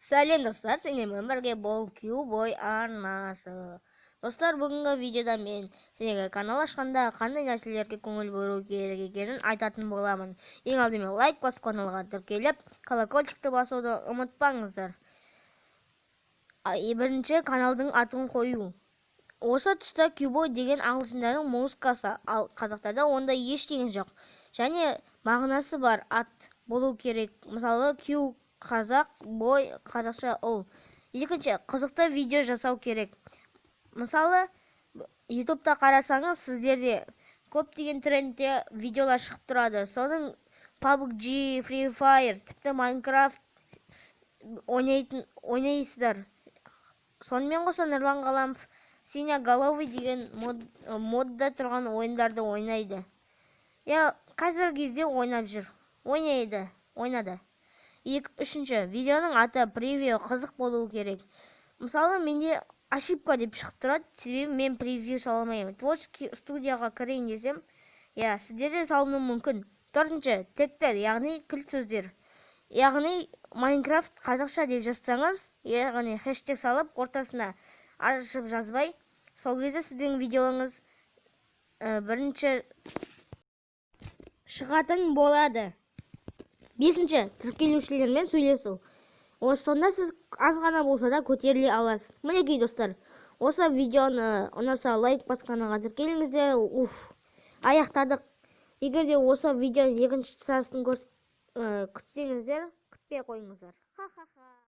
Сәлем, достар! Сендермен бірге бұл Qboy арнасы. Достар, бүгінгі видеода мен сендерге канал ашқанда қандай нәрселерге көңіл бөлу керек екенін айтатын боламын. Ең алдымен лайк басып, каналға тіркеліп, колокольчикті басуды ұмытпаңыздар. Бірінші, каналдың атын қою. Осы тұста Qboy деген ағылшындардың музыкасы, ал қазақтарда ондай ештеңе жоқ. Және мағынасы бар ат болу керек. Мысалы, Q қазақ, boy қазақша ұл. Екінші, қызықты видео жасау керек. Мысалы, Ютубта қарасаңыз, сіздерде көптеген трендте видеолар шығып тұрады. Соның PUBG, Free Fire, тіпті Minecraft ойнайтын ойнайсыздар. Сонымен қоса Нұрлан Қаламов Сиреноголовый деген модда тұрған ойындарды ойнайды. Я қазіргі кезде ойнап жүр. Ойнайды, ойнады. Үшінші, видеоның аты, превью қызық болуы керек. Мысалы, менде ошибка деп шығып тұрады, себебі мен превью сала алмаймын. Творческий студияға кірейін десем, иә, сіздер де салуы мүмкін. Төртінші, тегтер, яғни кілт сөздер. Яғни Майнкрафт қазақша деп жазсаңыз, яғни хэштег салып, ортасына ашып жазбай, сол кезде сіздің видеоңыз бірінші шығатын болады. Бесінші, тіркелушілермен сөйлесу. Осы сонда сіз аз ғана болса да көтеріле аласыз. Мінекей, достар, осы видеоны ұнаса, лайк басып, каналға тіркеліңіздер. Уф, аяқтадық. Егер де осы видеоның екінші сасын күтсеңіздер, күтпей қойыңыздар. Ха-ха-ха.